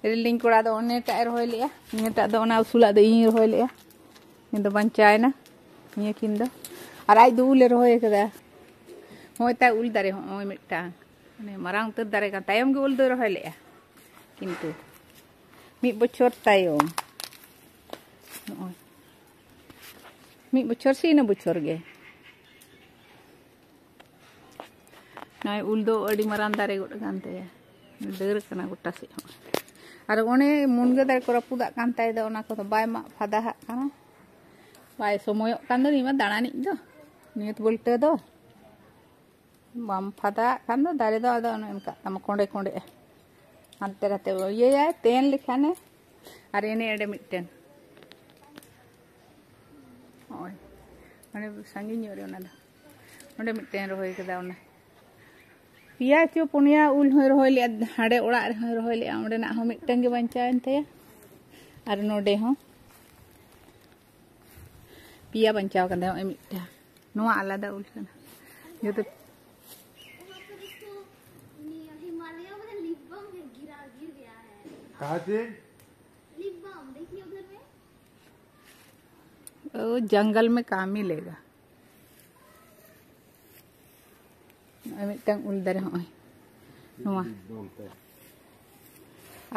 ᱤᱨᱤᱞᱤᱧ ᱠᱚᱲᱟ ᱫᱚ ᱚᱱᱮᱴᱟᱜ ᱮ ᱨᱚᱦᱚᱭ ᱞᱮᱜᱼᱟ, ᱱᱤᱭᱟᱹᱴᱟᱜ ᱫᱚ ᱚᱱᱟ ᱩᱥᱩᱞᱟᱜ ᱫᱚ ᱤᱧᱤᱧ ᱨᱚᱦᱚᱭ ᱞᱮᱜᱼᱟ᱾ ᱱᱤᱭᱟᱹ ᱫᱚ ᱵᱟᱧᱪᱟᱣ ᱮᱱᱟ, ᱱᱤᱭᱟᱹ ᱠᱤᱱ ᱫᱚ᱾ ᱟᱨ ᱟᱡ ᱫᱚ ᱩᱞᱮ ᱨᱚᱦᱚᱭ ᱠᱟᱫᱟ᱾ ᱦᱚᱸᱜᱼᱚᱭ ᱛᱟᱭ ᱩᱞ ᱫᱟᱨᱮ, ᱦᱚᱸᱜᱼᱚᱭ ᱢᱤᱫᱴᱟᱝ᱾ ᱢᱟᱱᱮ ᱢᱟᱨᱟᱝ ᱩᱛᱟᱹᱨ ᱫᱟᱨᱮ ᱠᱟᱱ, ᱛᱟᱭᱚᱢ ᱜᱮ ᱩᱞ ᱫᱚᱭ ᱨᱚᱦᱚᱭ ᱞᱮᱜᱼᱟ, ᱠᱤᱱᱛᱩ ᱢᱤᱫ ᱵᱚᱪᱷᱚᱨ ᱛᱟᱭᱚᱢ᱾ ᱱᱚᱜᱼᱚᱭ᱾ ᱢᱤᱫ ᱵᱚᱪᱷᱚᱨ ᱥᱮ ᱤᱱᱟᱹ ᱵᱚᱪᱷᱚᱨ ᱜᱮ᱾ ᱱᱚᱜᱼᱚᱭ ᱩᱞ ᱫᱚ ᱟᱹᱰᱤ ᱢᱟᱨᱟᱝ ᱫᱟᱨᱮ ᱜᱚᱫ ᱟᱠᱟᱱ ᱛᱟᱭᱟ, ᱰᱟᱹᱨ ᱠᱟᱱᱟ ᱜᱚᱴᱟ ᱥᱮᱫ ᱦᱚᱸ᱾ ᱟᱨ ᱚᱱᱮ ᱢᱩᱱᱜᱟᱹ ᱫᱟᱨᱮ ᱠᱚ ᱨᱟᱹᱯᱩᱫᱟᱜ ᱠᱟᱱ ᱛᱟᱭ ᱫᱚ, ᱚᱱᱟ ᱠᱚᱫᱚ ᱵᱟᱭ ᱢᱟᱜ ᱯᱷᱟᱫᱟ ᱦᱟᱜ ᱠᱟᱱᱟ, ᱵᱟᱭ ᱥᱚᱢᱚᱭᱚᱜ ᱠᱟᱱ ᱫᱚ᱾ ᱱᱤᱭᱟᱹ ᱢᱟ ᱫᱟᱬᱟᱱᱤᱡ ᱫᱚ, ᱱᱤᱭᱟᱹ ᱵᱚᱞᱴᱟᱹ ᱫᱚ ᱵᱟᱢ ᱯᱷᱟᱫᱟᱜ ᱠᱷᱟᱱ ᱫᱚ ᱫᱟᱨᱮ ᱫᱚ ᱟᱫᱚ ᱚᱱᱮ ᱚᱱᱠᱟᱜ ᱛᱟᱢᱟ, ᱠᱚᱸᱰᱮ ᱠᱚᱸᱰᱮ ᱦᱟᱱᱛᱮ ᱱᱟᱛᱮ ᱤᱭᱟᱹᱭᱟᱭ, ᱛᱮᱱ ᱞᱮᱠᱷᱟᱱᱮ᱾ ᱟᱨ ᱮᱱᱮ ᱮᱸᱰᱮ ᱢᱤᱫᱴᱮᱱ, ᱱᱚᱜᱼᱚᱭ ᱚᱸᱰᱮ ᱥᱟᱺᱜᱤᱧ ᱧᱚᱜ ᱨᱮ ᱚᱱᱟ ᱫᱚ, ᱚᱸᱰᱮ ᱢᱤᱫᱴᱮᱱ ᱨᱚᱦᱚᱭ ᱠᱟᱫᱟ᱾ ᱚᱱᱟ ᱯᱮᱭᱟ ᱪᱚ ᱯᱩᱱᱭᱟ ᱩᱞ ᱦᱚᱸᱭ ᱨᱚᱦᱚᱭ ᱞᱮᱫᱼᱟ, ᱦᱟᱸᱰᱮ ᱚᱲᱟᱜ ᱨᱮᱦᱚᱸᱭ ᱨᱚᱦᱚᱭ ᱞᱮᱫᱼᱟ, ᱚᱸᱰᱮᱱᱟᱜ ᱦᱚᱸ ᱢᱤᱫᱴᱮᱱ ᱜᱮ ᱵᱟᱧᱪᱟᱣᱮᱱ ᱛᱟᱭᱟ᱾ ᱟᱨ ᱱᱚᱰᱮ ᱦᱚᱸ ᱯᱮᱭᱟ ᱵᱟᱧᱪᱟᱣ ᱠᱟᱱ ᱛᱟᱭᱟ, ᱱᱚᱜᱼᱚᱭ ᱢᱤᱫᱴᱟᱝ, ᱱᱚᱣᱟ ᱟᱞᱟᱫᱟ ᱩᱞ ᱠᱟᱱᱟ ᱡᱚᱛᱚ᱾ हिमालय में लिप बाम गिरा गिर गया है। कहाँ से? लिप बाम देखिए उधर में। वो जंगल में काम मिलेगा। ᱟᱨ ᱢᱤᱫᱴᱟᱝ ᱩᱞ ᱫᱟᱨᱮ ᱦᱚᱸᱜᱼᱚᱭ ᱱᱚᱣᱟ᱾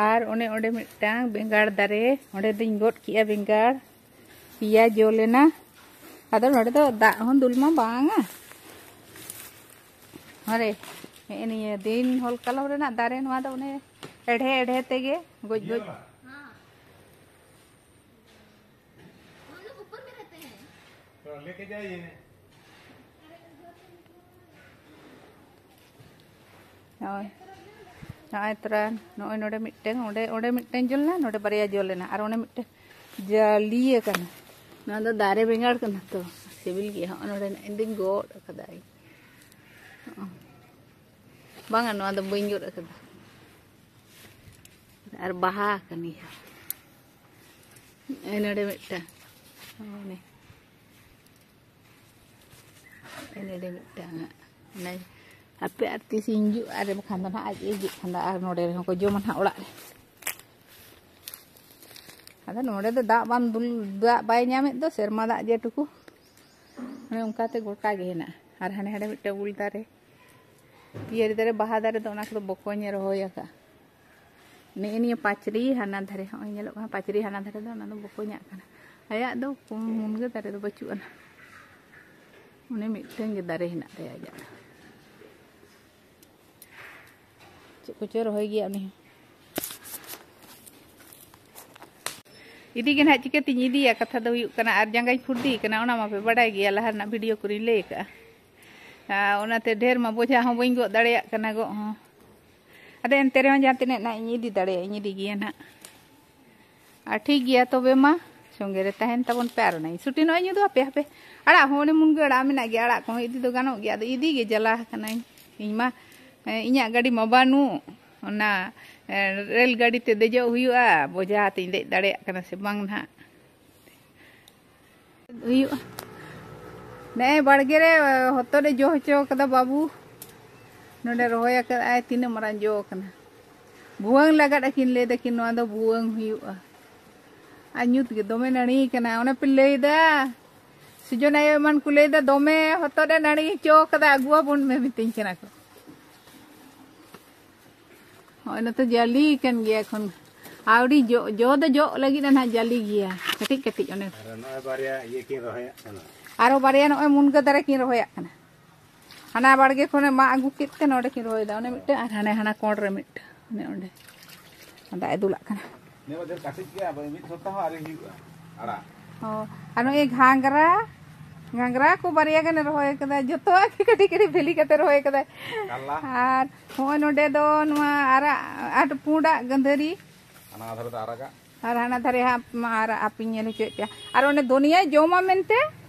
ᱟᱨ ᱚᱱᱮ ᱚᱸᱰᱮ ᱢᱤᱫᱴᱟᱝ ᱵᱮᱸᱜᱟᱲ ᱫᱟᱨᱮ, ᱚᱸᱰᱮ ᱫᱚᱧ ᱜᱚᱫ ᱠᱮᱜᱼᱟ ᱵᱮᱸᱜᱟᱲ, ᱯᱮᱭᱟ ᱡᱚ ᱞᱮᱱᱟ᱾ ᱟᱫᱚ ᱱᱚᱰᱮ ᱫᱚ ᱫᱟᱜ ᱦᱚᱸ ᱫᱩᱞ ᱢᱟ ᱵᱟᱝᱟ᱾ ᱟᱨᱮ, ᱱᱮᱜᱼᱮ ᱱᱤᱭᱟᱹ ᱫᱤᱱ ᱦᱚᱞ ᱠᱟᱞᱚᱢ ᱨᱮᱱᱟᱜ ᱫᱟᱨᱮ ᱱᱚᱣᱟ ᱫᱚ, ᱚᱱᱮ ᱮᱰᱷᱮ ᱮᱰᱷᱮ ᱛᱮᱜᱮ ᱜᱚᱡ ᱜᱚᱡ᱾ हम लोग ऊपर में रहते हैं। तो लेके जाइए। ᱦᱳᱭ, ᱱᱚᱜᱼᱚᱭ ᱛᱚᱨᱟ, ᱱᱚᱜᱼᱚᱭ ᱱᱚᱰᱮ ᱢᱤᱫᱴᱮᱱ, ᱚᱸᱰᱮ, ᱚᱸᱰᱮ ᱢᱤᱫᱴᱮᱱ ᱡᱚ ᱞᱮᱱᱟ, ᱱᱚᱰᱮ ᱵᱟᱨᱭᱟ ᱡᱚ ᱞᱮᱱᱟ, ᱟᱨ ᱚᱸᱰᱮ ᱢᱤᱫᱴᱮᱱ ᱡᱟᱹᱞᱤᱭᱟᱹ ᱠᱟᱱᱟ᱾ ᱱᱚᱣᱟ ᱫᱚ ᱫᱟᱨᱮ ᱵᱮᱸᱜᱟᱲ ᱠᱟᱱᱟ ᱛᱚ, ᱥᱤᱵᱤᱞ ᱜᱮᱭᱟ᱾ ᱦᱚᱸᱜᱼᱚ ᱱᱚᱰᱮ ᱤᱧ ᱫᱩᱧ ᱜᱚᱫ ᱟᱠᱟᱫᱟ᱾ ᱦᱚᱸᱜᱼᱚ᱾ ᱵᱟᱝᱟ, ᱱᱚᱣᱟ ᱫᱚ ᱵᱟᱹᱧ ᱜᱚᱫ ᱟᱠᱟᱫᱟ᱾ ᱟᱨ ᱵᱟᱦᱟ ᱟᱠᱟᱱ ᱜᱮᱭᱟ᱾ ᱱᱚᱰᱮ ᱢᱤᱫᱴᱟᱝ, ᱦᱚᱸᱜᱼᱚ ᱱᱮ᱾ ᱱᱚᱰᱮ ᱢᱤᱫᱴᱟᱝ ᱚᱱᱮ ᱦᱟᱯᱮ ᱟᱨ ᱛᱤᱥ ᱤᱧ ᱦᱤᱡᱩᱜᱼᱟ, ᱟᱨ ᱵᱟᱠᱷᱟᱱ ᱫᱚ ᱱᱟᱦᱟᱜ ᱟᱡ ᱮ ᱦᱤᱡᱩᱜ ᱠᱷᱟᱱ ᱫᱚ ᱟᱨ ᱱᱚᱰᱮ ᱨᱮᱦᱚᱸ ᱠᱚ ᱡᱚᱢᱟ ᱱᱟᱦᱟᱜ ᱚᱲᱟᱜ ᱨᱮ᱾ ᱟᱫᱚ ᱱᱚᱰᱮ ᱫᱚ ᱫᱟᱜ ᱵᱟᱝ ᱫᱩᱞ, ᱫᱟᱜ ᱵᱟᱭ ᱧᱟᱢᱮᱫ ᱫᱚ, ᱥᱮᱨᱢᱟ ᱫᱟᱜ ᱡᱮᱴᱩᱠᱩ, ᱚᱱᱮ ᱚᱱᱠᱟᱛᱮ ᱜᱚᱴᱟ ᱜᱮ ᱦᱮᱱᱟᱜᱼᱟ᱾ ᱟᱨ ᱦᱟᱱᱮ ᱦᱟᱸᱰᱮ ᱢᱤᱫᱴᱟᱝ ᱩᱞ ᱫᱟᱨᱮ, ᱯᱤᱭᱟᱹᱨᱤ ᱫᱟᱨᱮ, ᱵᱟᱦᱟ ᱫᱟᱨᱮ ᱫᱚ ᱚᱱᱟ ᱠᱚᱫᱚ ᱵᱚᱠᱚᱧᱮ ᱨᱚᱦᱚᱭ ᱟᱠᱟᱫᱼᱟ᱾ ᱱᱮᱜᱼᱮ ᱱᱤᱭᱟᱹ ᱯᱟᱸᱪᱨᱤ ᱦᱟᱱᱟ ᱫᱷᱟᱨᱮ, ᱦᱚᱸᱜᱼᱚᱭ ᱧᱮᱞᱚᱜ ᱠᱟᱱᱟ ᱯᱟᱸᱪᱨᱤ ᱦᱟᱱᱟ ᱫᱷᱟᱨᱮ ᱫᱚ, ᱚᱱᱟ ᱫᱚ ᱵᱚᱠᱚᱧᱟᱜ ᱠᱟᱱᱟ᱾ ᱟᱭᱟᱜ ᱫᱚ ᱠᱚᱢ ᱢᱩᱱᱜᱟᱹ ᱫᱟᱨᱮ ᱫᱚ ᱵᱟᱹᱪᱩᱜ ᱟᱱᱟ᱾ ᱩᱱᱤ ᱢᱤᱫᱴᱟᱝ ᱜᱮ ᱫᱟᱨᱮ ᱦᱮᱱᱟᱜ ᱛᱟᱭᱟ ᱟᱡᱟᱜ᱾ ᱪᱮᱫ ᱠᱚᱪᱚᱭ ᱨᱚᱦᱚᱭ ᱜᱮᱭᱟ ᱩᱱᱤ ᱦᱚᱸ᱾ ᱤᱫᱤ ᱜᱮ ᱱᱟᱦᱟᱜ ᱪᱤᱠᱟᱹᱛᱤᱧ ᱤᱫᱤᱭᱟ, ᱠᱟᱛᱷᱟ ᱫᱚ ᱦᱩᱭᱩᱜ ᱠᱟᱱᱟ, ᱟᱨ ᱡᱟᱸᱜᱟᱧ ᱯᱷᱩᱨᱫᱤ ᱠᱟᱱᱟ, ᱚᱱᱟ ᱢᱟᱯᱮ ᱵᱟᱰᱟᱭ ᱜᱮᱭᱟ, ᱞᱟᱦᱟ ᱨᱮᱱᱟᱜ ᱵᱷᱤᱰᱤᱭᱳ ᱠᱚᱨᱮᱧ ᱞᱟᱹᱭ ᱟᱠᱟᱜᱼᱟ᱾ ᱟᱨ ᱚᱱᱟᱛᱮ ᱰᱷᱮᱨ ᱢᱟ ᱵᱚᱡᱷᱟ ᱦᱚᱸ ᱵᱟᱹᱧ ᱜᱚᱜ ᱫᱟᱲᱮᱭᱟᱜ ᱠᱟᱱᱟ, ᱜᱚᱜ ᱦᱚᱸ᱾ ᱟᱫᱚ ᱮᱱᱛᱮ ᱨᱮᱦᱚᱸ ᱡᱟᱦᱟᱸ ᱛᱤᱱᱟᱹᱜ ᱱᱟᱜ ᱤᱧ ᱤᱫᱤ ᱫᱟᱲᱮᱭᱟᱜᱼᱟ, ᱤᱧ ᱤᱫᱤ ᱜᱮᱭᱟ ᱱᱟᱜ᱾ ᱟᱨ ᱴᱷᱤᱠ ᱜᱮᱭᱟ ᱛᱚᱵᱮ ᱢᱟ, ᱥᱚᱸᱜᱮ ᱨᱮ ᱛᱟᱦᱮᱱ ᱛᱟᱵᱚᱱ ᱯᱮ᱾ ᱟᱨ ᱚᱱᱟᱧ ᱥᱩᱴᱤ ᱱᱚᱜᱼᱚᱭ ᱧᱩ ᱫᱚ ᱦᱟᱯᱮ, ᱦᱟᱯᱮ᱾ ᱟᱲᱟᱜ ᱦᱚᱸ ᱚᱱᱮ ᱢᱩᱱᱜᱟᱹ ᱟᱲᱟᱜ ᱢᱮᱱᱟᱜ ᱜᱮᱭᱟ, ᱟᱲᱟᱜ ᱠᱚᱦᱚᱸ ᱤᱫᱤ ᱫᱚ ᱜᱟᱱᱚᱜ ᱜᱮᱭᱟ, ᱟᱫᱚ ᱤᱫᱤ ᱜᱮ ᱡᱟᱞᱟ ᱟᱠᱟᱱᱟᱹᱧ᱾ ᱤᱧ ᱢᱟ, ᱮ, ᱤᱧᱟᱹᱜ ᱜᱟᱹᱰᱤ ᱢᱟ ᱵᱟᱹᱱᱩᱜ, ᱚᱱᱟ, ᱮ, ᱨᱮᱹᱞ ᱜᱟᱹᱰᱤ ᱛᱮ ᱫᱮᱡᱚᱜ ᱦᱩᱭᱩᱜᱼᱟ, ᱵᱚᱡᱷᱟ ᱟᱛᱮᱧ ᱫᱮᱡ ᱫᱟᱲᱮᱭᱟᱜ ᱠᱟᱱᱟ ᱥᱮ ᱵᱟᱝ ᱱᱟᱦᱟᱜ᱾ ᱦᱩᱭᱩᱜᱼᱟ᱾ ᱱᱮᱜᱼᱮ ᱵᱟᱲᱜᱮ ᱨᱮ, ᱮ, ᱦᱚᱛᱚᱫ ᱮ ᱡᱚ ᱦᱚᱪᱚ ᱠᱟᱫᱟ ᱵᱟᱹᱵᱩ᱾ ᱱᱚᱰᱮ ᱨᱚᱦᱚᱭ ᱟᱠᱟᱫᱟᱭ, ᱛᱤᱱᱟᱹᱜ ᱢᱟᱨᱟᱝ ᱡᱚ ᱠᱟᱱᱟ᱾ ᱵᱷᱩᱣᱟᱹᱝ ᱞᱟᱜᱟᱫ ᱟᱹᱠᱤᱱ ᱞᱟᱹᱭ ᱫᱟᱹᱠᱤᱱ, ᱱᱚᱣᱟ ᱫᱚ ᱵᱷᱩᱣᱟᱹᱝ ᱦᱩᱭᱩᱜᱼᱟ᱾ ᱟᱨ ᱧᱩᱛ ᱜᱮ ᱫᱚᱢᱮ ᱱᱟᱹᱲᱤ ᱠᱟᱱᱟ᱾ ᱚᱱᱮ ᱯᱮ ᱞᱟᱹᱭ ᱫᱟ, ᱥᱩᱡᱚᱱ ᱟᱭᱳ ᱮᱢᱟᱱ ᱠᱚ ᱞᱟᱹᱭ ᱫᱟ, "ᱫᱚᱢᱮ ᱦᱚᱛᱚᱫ ᱮ ᱱᱟᱹᱲᱤ ᱦᱚᱪᱚ ᱠᱟᱫᱟ, ᱟᱹᱜᱩᱣᱟᱵᱚᱱ ᱢᱮ", ᱢᱤᱛᱟᱹᱧ ᱠᱟᱱᱟ ᱠᱚ᱾ ᱦᱚᱸᱜᱼᱚᱭ ᱱᱚᱛᱮ ᱡᱟᱹᱞᱤ ᱠᱟᱱ ᱜᱮᱭᱟ ᱮᱠᱷᱚᱱ᱾ ᱟᱹᱣᱨᱤ ᱡᱚ, ᱡᱚ ᱫᱚ ᱡᱚᱜ ᱞᱟᱹᱜᱤᱫ ᱟ ᱱᱟᱦᱟᱜ, ᱡᱟᱹᱞᱤ ᱜᱮᱭᱟ ᱠᱟᱹᱴᱤᱡ ᱠᱟᱹᱴᱤᱡ᱾ ᱚᱱᱮ ᱟᱨ ᱱᱚᱜᱼᱚᱭ ᱵᱟᱨᱭᱟ ᱤᱭᱟᱹ ᱠᱤᱱ ᱨᱚᱦᱚᱭᱟᱜ ᱠᱟᱱᱟ᱾ ᱟᱨᱚ ᱵᱟᱨᱭᱟ ᱱᱚᱜᱼᱚᱭ ᱢᱩᱱᱜᱟᱹ ᱫᱟᱨᱮ ᱠᱤᱱ ᱨᱚᱦᱚᱭᱟᱜ ᱠᱟᱱᱟ᱾ ᱦᱟᱱᱟ ᱵᱟᱲᱜᱮ ᱠᱷᱚᱱᱮ ᱢᱟᱜ ᱟᱹᱜᱩ ᱠᱮᱫ ᱛᱮ ᱱᱚᱰᱮ ᱠᱤᱱ ᱨᱚᱦᱚᱭᱮᱫᱟ᱾ ᱚᱱᱮ ᱢᱤᱫᱴᱟᱝ ᱟᱨ ᱦᱟᱱᱮ ᱦᱟᱱᱟ ᱠᱚᱬ ᱨᱮ ᱢᱤᱫᱴᱟᱝ᱾ ᱚᱱᱮ ᱚᱸᱰᱮ ᱫᱟᱜ ᱮ ᱫᱩᱞᱟᱜ ᱠᱟᱱᱟ᱾ ᱱᱤᱭᱟᱹ ᱵᱟᱨ ᱰᱷᱮᱨ ᱠᱟᱹᱴᱤᱡ ᱜᱮᱭᱟ, ᱢᱤᱫ ᱥᱚᱯᱛᱟᱦᱚ ᱟᱹᱣᱨᱤ ᱦᱩᱭᱩᱜᱼᱟ ᱟᱲᱟᱜ᱾ ᱚ, ᱟᱨ ᱱᱚᱜᱼᱚᱭ ᱜᱷᱟᱸᱜᱽᱨᱟ, ᱜᱷᱟᱸᱜᱽᱨᱟ ᱠᱚ ᱵᱟᱨᱭᱟ ᱜᱟᱱᱮ ᱨᱚᱦᱚᱭ ᱠᱟᱫᱟ, ᱡᱚᱛᱚᱣᱟᱜ ᱜᱮ ᱠᱟᱹᱴᱤᱡ ᱠᱟᱹᱴᱤᱡ ᱵᱷᱮᱞᱤ ᱠᱟᱛᱮ ᱨᱚᱦᱚᱭ ᱠᱟᱫᱟᱭ᱾ ᱠᱟᱞᱞᱟ᱾ ᱟᱨ ᱦᱚᱸᱜᱼᱚᱭ ᱱᱚᱰᱮ ᱫᱚ ᱱᱚᱣᱟ ᱟᱨᱟᱜ ᱟᱨ ᱯᱩᱸᱰᱟᱜ ᱜᱟᱹᱫᱷᱟᱹᱨᱤ᱾ ᱦᱟᱱᱟ ᱫᱷᱟᱨᱮ ᱫᱚ ᱟᱨᱟᱜᱟᱜ᱾ ᱟᱨ ᱦᱟᱱᱟ ᱫᱷᱟᱨᱮ ᱦᱟᱸᱜ ᱢᱟ ᱟᱨᱟᱜ ᱟᱯᱤᱧ ᱧᱮᱞ ᱦᱚᱪᱚᱭᱮᱫ ᱯᱮᱭᱟ᱾ ᱟᱨ ᱚᱱᱮ ᱫᱷᱚᱱᱤᱭᱟᱭ ᱡᱚᱢᱟ ᱢᱮᱱᱛᱮ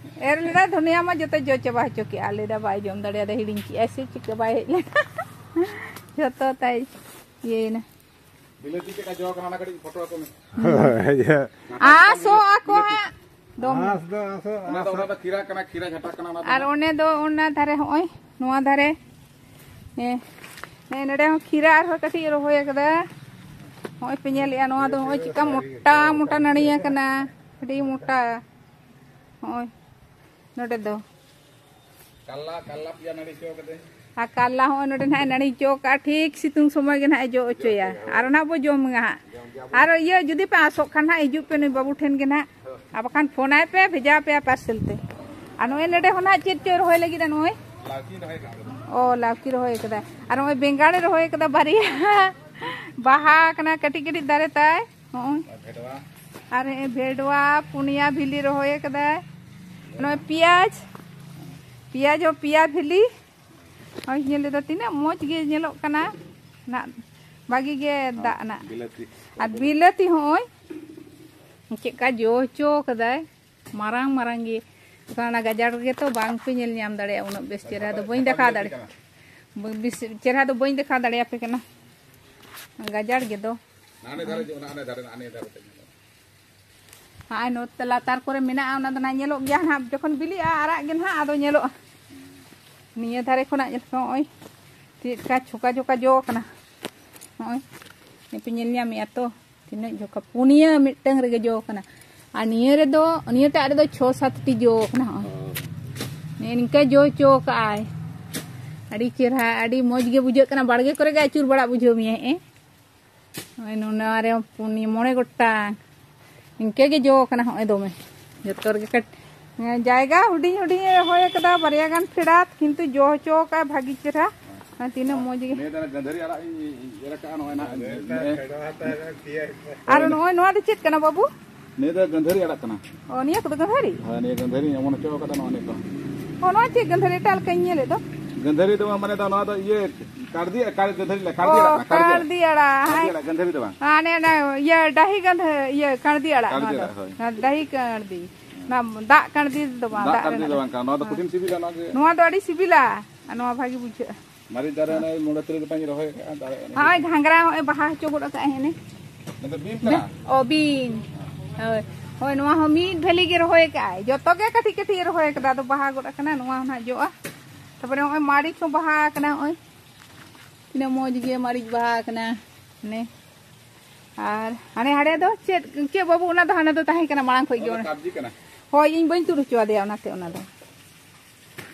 ᱮᱨ ᱞᱮᱫᱟ, ᱫᱷᱚᱱᱤᱭᱟ ᱢᱟ ᱡᱚᱛᱚ ᱡᱚ ᱪᱟᱵᱟ ᱦᱚᱪᱚ ᱠᱮᱜᱼᱟ᱾ ᱞᱟᱹᱭᱫᱟ ᱵᱟᱭ ᱡᱚᱢ ᱫᱟᱲᱮᱭᱟᱫᱟ, ᱦᱤᱲᱤᱧ ᱠᱮᱜᱼᱟᱭ ᱥᱮ ᱪᱤᱠᱟᱹ ᱵᱟᱭ ᱦᱮᱡ ᱞᱮᱱᱟ᱾ ᱡᱚᱛᱚ ᱛᱟᱭ ᱤᱭᱟᱹᱭᱮᱱᱟ᱾ ᱵᱤᱞᱟᱹᱛᱤ ᱪᱮᱫᱠᱟ ᱡᱚ ᱠᱟᱱᱟ, ᱚᱱᱟ ᱠᱟᱹᱴᱤᱡ ᱯᱷᱳᱴᱳ ᱟᱠᱚ ᱢᱮ᱾ ᱦᱳᱭ, ᱡᱚ᱾ ᱟᱸᱥᱚᱜ ᱟᱠᱚ ᱦᱟᱸᱜ ᱫᱚᱢᱮ᱾ ᱟᱸᱥ ᱫᱚ ᱟᱸᱥᱚᱜ, ᱚᱱᱟ ᱫᱚ, ᱟᱸᱥᱚᱜ᱾ ᱚᱱᱟ ᱫᱚ ᱠᱷᱤᱨᱟ ᱠᱟᱱᱟ, ᱠᱷᱤᱨᱟ ᱡᱷᱟᱴᱟ ᱠᱟᱱᱟ ᱚᱱᱟ ᱫᱚ ᱟᱨ ᱦᱟᱸᱜ᱾ ᱚᱱᱮ ᱫᱚ ᱚᱱᱟ ᱫᱷᱟᱨᱮ, ᱦᱚᱸᱜᱼᱚᱭ ᱱᱚᱣᱟ ᱫᱷᱟᱨᱮ, ᱦᱮᱸ, ᱦᱮᱸ, ᱱᱚᱰᱮ ᱦᱚᱸ ᱠᱷᱤᱨᱟ ᱟᱨᱦᱚᱸ ᱠᱟᱹᱴᱤᱡ ᱨᱚᱦᱚᱭ ᱟᱠᱟᱫᱟ᱾ ᱦᱚᱸᱜᱼᱚᱭ ᱯᱮ ᱧᱮᱞᱮᱜᱼᱟ, ᱱᱚᱣᱟ ᱫᱚ ᱦᱚᱸᱜᱼᱚᱭ ᱪᱮᱫᱠᱟ ᱢᱚᱴᱟ ᱢᱚᱴᱟ ᱱᱟᱹᱲᱤ ᱟᱠᱟᱱᱟ, ᱟᱹᱰᱤ ᱢᱚᱴᱟ᱾ ᱦᱚᱸᱜᱼᱚᱭ ᱱᱚᱰᱮ ᱫᱚ᱾ ᱠᱟᱞᱞᱟ, ᱠᱟᱞᱞᱟ ᱯᱮᱭᱟ ᱱᱟᱹᱲᱤ ᱦᱚᱪᱚ ᱠᱟᱫᱟᱹᱧ᱾ ᱟᱨ ᱠᱟᱞᱞᱟ ᱦᱚᱸ ᱱᱚᱰᱮ ᱱᱟᱦᱟᱜ ᱮ ᱱᱟᱹᱲᱤ ᱦᱚᱪᱚ ᱠᱟᱜᱼᱟ, ᱴᱷᱤᱠ ᱥᱤᱛᱩᱝ ᱥᱚᱢᱚᱭ ᱜᱮ ᱱᱟᱦᱟᱜ ᱮ ᱡᱚ ᱦᱚᱪᱚᱭᱟ᱾ ᱦᱳᱭ᱾ ᱟᱨ ᱚᱱᱟ ᱵᱚ ᱡᱚᱢᱟ ᱦᱟᱸᱜ᱾ ᱡᱚᱢ ᱜᱮᱭᱟ ᱵᱚ᱾ ᱟᱨ ᱤᱭᱟᱹ ᱡᱩᱫᱤ ᱯᱮ ᱟᱸᱥᱚᱜ ᱠᱷᱟᱱ ᱦᱟᱸᱜ ᱦᱤᱡᱩᱜ ᱯᱮ ᱱᱩᱭ ᱵᱟᱹᱵᱩ ᱴᱷᱮᱱ ᱜᱮ ᱱᱟᱦᱟᱜ᱾ ᱟᱨ ᱵᱟᱠᱷᱟᱱ ᱯᱷᱳᱱ ᱟᱭ ᱯᱮ, ᱵᱷᱮᱡᱟ ᱟᱯᱮᱭᱟ ᱯᱟᱨᱥᱮᱞ ᱛᱮ᱾ ᱟᱨ ᱱᱚᱜᱼᱚᱭ ᱱᱚᱰᱮ ᱦᱚᱸ ᱱᱟᱦᱟᱜ ᱪᱮᱫ ᱪᱚᱭ ᱨᱚᱦᱚᱭ ᱞᱟᱹᱜᱤᱫ ᱱᱚᱜᱼᱚᱭ᱾ ᱞᱟᱹᱣᱠᱤ ᱨᱚᱦᱚᱭ ᱠᱟᱫᱟ᱾ ᱚ, ᱞᱟᱹᱣᱠᱤ ᱨᱚᱦᱚᱭ ᱠᱟᱫᱟ᱾ ᱟᱨ ᱱᱚᱜᱼᱚᱭ ᱵᱮᱸᱜᱟᱲᱮ ᱨᱚᱦᱚᱭ ᱠᱟᱫᱟ ᱵᱟᱨᱭᱟ᱾ ᱵᱟᱦᱟ ᱠᱟᱱᱟ ᱠᱟᱹᱴᱤᱡ ᱠᱟᱹᱴᱤᱡ ᱫᱟᱨᱮ ᱛᱟᱭ᱾ ᱱᱚᱜᱼᱚᱭ᱾ ᱟᱨ ᱵᱷᱮᱰᱣᱟ᱾ ᱟᱨ ᱱᱚᱜᱼᱚᱭ ᱵᱷᱮᱰᱣᱟ ᱯᱩᱱᱭᱟ ᱵᱷᱤᱞᱤ ᱨᱚᱦᱚᱭ ᱠᱟᱫᱟᱭ᱾ ᱱᱚᱜᱼᱚᱭ ᱯᱮᱸᱭᱟᱡᱽ, ᱯᱮᱸᱭᱟᱡᱽ ᱦᱚᱸ ᱯᱮᱸᱭᱟ ᱵᱷᱤᱞᱤ᱾ ᱦᱳᱭ, ᱧᱮᱞ ᱞᱮᱫᱟ ᱛᱤᱱᱟᱹᱜ ᱢᱚᱡᱽ ᱜᱮ ᱧᱮᱞᱚᱜ ᱠᱟᱱᱟ᱾ ᱱᱟᱜ ᱵᱷᱟᱜᱤ ᱜᱮ ᱫᱟᱜ ᱱᱟᱜ᱾ ᱵᱤᱞᱟᱹᱛᱤ᱾ ᱟᱨ ᱵᱤᱞᱟᱹᱛᱤ ᱦᱚᱸᱜᱼᱚᱭ ᱪᱮᱫᱠᱟ ᱡᱚ ᱦᱚᱪᱚ ᱠᱟᱫᱟᱭ, ᱢᱟᱨᱟᱝ ᱢᱟᱨᱟᱝ ᱜᱮ᱾ ᱚᱱᱟ ᱜᱟᱡᱟᱲ ᱨᱮᱜᱮ ᱛᱚ ᱵᱟᱝ ᱯᱮ ᱧᱮᱞ ᱧᱟᱢ ᱫᱟᱲᱮᱭᱟᱜᱼᱟ, ᱩᱱᱟᱹᱜ ᱵᱮᱥ ᱪᱮᱦᱨᱟ ᱫᱚ ᱵᱟᱹᱧ ᱫᱮᱠᱷᱟᱣ ᱫᱟᱲᱮᱭᱟᱜᱼᱟ᱾ ᱵᱮᱥ ᱪᱮᱦᱨᱟ ᱫᱚ ᱵᱟᱹᱧ ᱫᱮᱠᱷᱟᱣ ᱫᱟᱲᱮᱭᱟᱯᱮ ᱠᱟᱱᱟ, ᱜᱟᱡᱟᱲ ᱜᱮᱫᱚ᱾ ᱦᱟᱱᱮ ᱫᱷᱟᱨᱮ ᱡᱮ, ᱚᱱᱟ ᱦᱟᱱᱮ ᱫᱷᱟᱨᱮ, ᱦᱟᱱᱮ ᱫᱷᱟᱨᱮ ᱛᱮ ᱧᱮᱞᱚᱜᱼᱟ᱾ ᱦᱟᱸᱜ ᱱᱚᱛᱮ ᱞᱟᱛᱟᱨ ᱠᱚᱨᱮ ᱢᱮᱱᱟᱜᱼᱟ, ᱚᱱᱟ ᱫᱚ ᱱᱟᱜ ᱧᱮᱞᱚᱜ ᱜᱮᱭᱟ ᱱᱟᱜ, ᱡᱚᱠᱷᱚᱱ ᱵᱤᱞᱤᱜᱼᱟ ᱟᱨᱟᱜ ᱜᱮ ᱱᱟᱜ ᱟᱫᱚ ᱧᱮᱞᱚᱜᱼᱟ᱾ ᱱᱤᱭᱟᱹ ᱫᱷᱟᱨᱮ ᱠᱷᱚᱱᱟᱜ ᱧᱮᱞ ᱯᱮ, ᱱᱚᱜᱼᱚᱭ ᱪᱮᱫ ᱞᱮᱠᱟ ᱪᱷᱚᱠᱟ ᱪᱷᱚᱠᱟ ᱡᱚ ᱠᱟᱱᱟ᱾ ᱱᱚᱜᱼᱚᱭ ᱯᱮ ᱧᱮᱞ ᱧᱟᱢᱮᱜᱼᱟ ᱛᱚ, ᱛᱤᱱᱟᱹᱜ ᱡᱷᱚᱠᱟ, ᱯᱩᱱᱭᱟᱹ ᱢᱤᱫᱴᱟᱝ ᱨᱮᱜᱮ ᱡᱚ ᱠᱟᱱᱟ᱾ ᱟᱨ ᱱᱤᱭᱟᱹ ᱨᱮᱫᱚ, ᱱᱤᱭᱟᱹᱴᱟᱜ ᱨᱮᱫᱚ ᱪᱷᱚ ᱥᱟᱛᱴᱤ ᱡᱚ ᱠᱟᱱᱟ᱾ ᱱᱚᱜᱼᱚᱭ ᱱᱮᱜᱼᱮ ᱱᱤᱝᱠᱟᱹ ᱡᱚ ᱦᱚᱪᱚ ᱠᱟᱜᱼᱟᱭ, ᱟᱹᱰᱤ ᱪᱮᱦᱨᱟ, ᱟᱹᱰᱤ ᱢᱚᱡᱽ ᱜᱮ ᱵᱩᱡᱷᱟᱹᱜ ᱠᱟᱱᱟ᱾ ᱵᱟᱲᱜᱮ ᱠᱚᱨᱮ ᱜᱮ ᱟᱹᱪᱩᱨ ᱵᱟᱲᱟ ᱵᱩᱡᱷᱟᱹᱣ ᱢᱮᱭᱟ᱾ ᱦᱮᱸ, ᱱᱚᱜᱼᱚᱭ ᱱᱚᱣᱟ ᱨᱮ ᱯᱩᱱᱭᱟᱹ, ᱢᱚᱬᱮ ᱜᱚᱴᱟᱝ ᱤᱱᱠᱟᱹ ᱜᱮ ᱡᱚ ᱠᱟᱱᱟ᱾ ᱦᱚᱸᱜᱼᱚᱭ ᱫᱚᱢᱮ, ᱡᱚᱛᱚ ᱨᱮᱜᱮ ᱠᱟᱹᱴ-, ᱡᱟᱭᱜᱟ ᱦᱩᱰᱤᱧ ᱦᱩᱰᱤᱧ ᱮ ᱨᱚᱦᱚᱭ ᱟᱠᱟᱫᱟ, ᱵᱟᱨᱭᱟ ᱜᱟᱱ ᱯᱷᱮᱰᱟᱛ, ᱠᱤᱱᱛᱩ ᱡᱚ ᱦᱚᱪᱚ ᱠᱟᱜᱼᱟᱭ ᱵᱷᱟᱹᱜᱤ ᱪᱮᱦᱨᱟ᱾ ᱦᱮᱸ, ᱛᱤᱱᱟᱹᱜ ᱢᱚᱡᱽ ᱜᱮ᱾ ᱱᱤᱭᱟᱹ ᱫᱚ ᱜᱟᱹᱫᱷᱟᱹᱨᱤ ᱟᱲᱟᱜ ᱤᱧ ᱮᱨ ᱟᱠᱟᱜᱼᱟ, ᱱᱚᱜᱼᱚᱭ ᱱᱟᱦᱟᱜ ᱱᱮᱜᱼᱮ᱾ ᱟᱨ ᱱᱚᱜᱼᱚᱭ ᱱᱚᱣᱟ ᱫᱚ ᱪᱮᱫ ᱠᱟᱱᱟ ᱵᱟᱹᱵᱩ? ᱱᱤᱭᱟᱹ ᱫᱚ ᱜᱟᱹᱫᱷᱟᱹᱨᱤ ᱟᱲᱟᱜ ᱠᱟᱱᱟ᱾ ᱚ, ᱱᱤᱭᱟᱹ ᱠᱚᱫᱚ ᱜᱟᱹᱫᱷᱟᱹᱨᱤ? ᱦᱳᱭ, ᱱᱤᱭᱟᱹ ᱜᱟᱹᱫᱷᱟᱹᱨᱤᱧ ᱚᱢᱚᱱ ᱦᱚᱪᱚ ᱟᱠᱟᱫᱟ ᱱᱚᱜᱼᱚ ᱱᱤᱭᱟᱹ ᱠᱚ᱾ ᱚ, ᱱᱚᱣᱟ ᱪᱮᱫ ᱜᱟᱹᱫᱷᱟᱹᱨᱤ? ᱮᱴᱟᱜ ᱞᱮᱠᱟᱧ ᱧᱮᱞᱮᱫ ᱫᱚ᱾ ᱜᱟᱹᱫᱷᱟᱹᱨᱤ ᱫᱚ ᱵᱟᱝ, ᱢᱟᱱᱮ ᱫᱚ ᱱᱚᱣᱟ ᱫᱚ ᱤᱭᱟᱹ ᱠᱟᱲᱫᱤ, ᱠᱟᱲ-, ᱜᱟᱹᱫᱷᱟᱹᱨᱤ ᱞᱮ, ᱠᱟᱲᱫᱤ ᱚ, ᱟᱲᱟᱜ ᱠᱟᱱᱟ, ᱠᱟᱲᱫᱤ ᱟᱲᱟᱜ᱾ ᱠᱟᱲᱫᱤ ᱟᱲᱟᱜ, ᱜᱟᱹᱫᱷᱟᱹᱨᱤ ᱫᱚ ᱵᱟᱝ᱾ ᱦᱟᱱᱮ ᱚᱱᱟ ᱤᱭᱟᱹ ᱰᱟᱹᱦᱤ ᱜᱟᱹᱫᱷᱟᱹ-, ᱤᱭᱟᱹ ᱠᱟᱲᱫᱤ ᱟᱲᱟᱜ, ᱠᱟᱲᱫᱤ ᱱᱚᱣᱟ ᱫᱚ᱾ ᱟᱲᱟᱜ, ᱦᱳᱭ᱾ ᱚᱱᱟ ᱰᱟᱹᱦᱤ ᱠᱟᱲᱫᱤ᱾ ᱚᱱᱟ ᱫᱟᱜ ᱠᱟᱲᱫᱤ ᱫᱚ ᱵᱟᱝ, ᱫᱟᱜ ᱫᱟᱜ ᱠᱟᱲᱫᱤ ᱨᱮᱱᱟᱜ ᱫᱚ ᱵᱟᱝ ᱠᱟᱱᱟ, ᱱᱚᱣᱟ ᱫᱚ ᱦᱮᱸ᱾ ᱠᱚᱴᱷᱤᱱ ᱥᱤᱵᱤᱞᱟ, ᱱᱚᱣᱟ ᱜᱮ᱾ ᱱᱚᱣᱟ ᱫᱚ ᱟᱹᱰᱤ ᱥᱤᱵᱤᱞᱟ, ᱟᱨ ᱱᱚᱣᱟ ᱵᱷᱟᱜᱤ ᱵᱩᱡᱷᱟᱹᱜᱼᱟ᱾ ᱢᱟᱹᱨᱤᱪ ᱫᱟᱨᱮ ᱚᱱᱮ ᱢᱚᱬᱮ ᱛᱩᱨᱩᱭ ᱜᱚᱴᱟᱝ ᱨᱚᱦᱚᱭ ᱟᱠᱟᱫᱼᱟ, ᱫᱟᱨᱮ ᱚᱱᱮ ᱦᱚᱸᱜᱼᱚᱭ ᱜᱷᱟᱸᱜᱽᱨᱟ ᱦᱚᱸᱜᱼᱚᱭ ᱵᱟᱦᱟ ᱦᱚᱪᱚ ᱜᱚᱫ ᱟᱠᱟᱫᱼᱟᱭ ᱦᱮᱸ᱾ ᱚᱱᱟ ᱫᱚ ᱵᱤᱱ ᱠᱟᱱᱟ? ᱚ, ᱵᱤᱱ᱾ ᱦᱳᱭ᱾ ᱦᱳᱭ, ᱱᱚᱣᱟ ᱦᱚᱸ ᱢᱤᱫ ᱵᱷᱟᱹᱞᱤ ᱜᱮ ᱨᱚᱦᱚᱭ ᱟᱠᱟᱫᱼᱟᱭ᱾ ᱡᱚᱛᱚ ᱜᱮ ᱠᱟᱹᱴᱤᱡ ᱠᱟᱹᱴᱤᱡ ᱮ ᱨᱚᱦᱚᱭ ᱟᱠᱟᱫᱟ, ᱟᱫᱚ ᱵᱟᱦᱟ ᱜᱚᱫ ᱟᱠᱟᱱᱟ, ᱱᱚᱣᱟ ᱦᱚᱸ ᱱᱟᱦᱟᱜ ᱡᱚᱜᱼᱟ᱾ ᱛᱟᱨᱯᱚᱨᱮ ᱦᱚᱸᱜᱼᱚᱭ ᱢᱟᱹᱨᱤᱪ ᱦᱚᱸ ᱵᱟᱦᱟ ᱟᱠᱟᱱᱟ, ᱦᱚᱸᱜᱼᱚᱭ᱾ ᱛᱤᱱᱟᱹᱜ ᱢᱚᱡᱽ ᱜᱮ ᱢᱟᱹᱨᱤᱪ ᱵᱟᱦᱟ ᱟᱠᱟᱱᱟ᱾ ᱦᱟᱱᱮ᱾ ᱟᱨ ᱦᱟᱱᱮ ᱦᱟᱸᱰᱮ ᱫᱚ ᱪᱮᱫ, ᱪᱮᱫ ᱵᱟᱹᱵᱩ, ᱚᱱᱟ ᱫᱚ ᱦᱟᱱᱮ ᱫᱚ ᱛᱟᱦᱮᱸ ᱠᱟᱱᱟ ᱢᱟᱲᱟᱝ ᱠᱷᱚᱡ ᱜᱮ ᱚᱱᱟ ᱫᱚ ᱚᱱᱟ᱾ ᱠᱟᱵᱡᱤ ᱠᱟᱱᱟ᱾ ᱦᱳᱭ, ᱤᱧ ᱵᱟᱹᱧ ᱛᱩᱫ ᱦᱚᱪᱚ ᱟᱫᱮᱭᱟ ᱚᱱᱟᱛᱮ, ᱚᱱᱟ ᱫᱚ᱾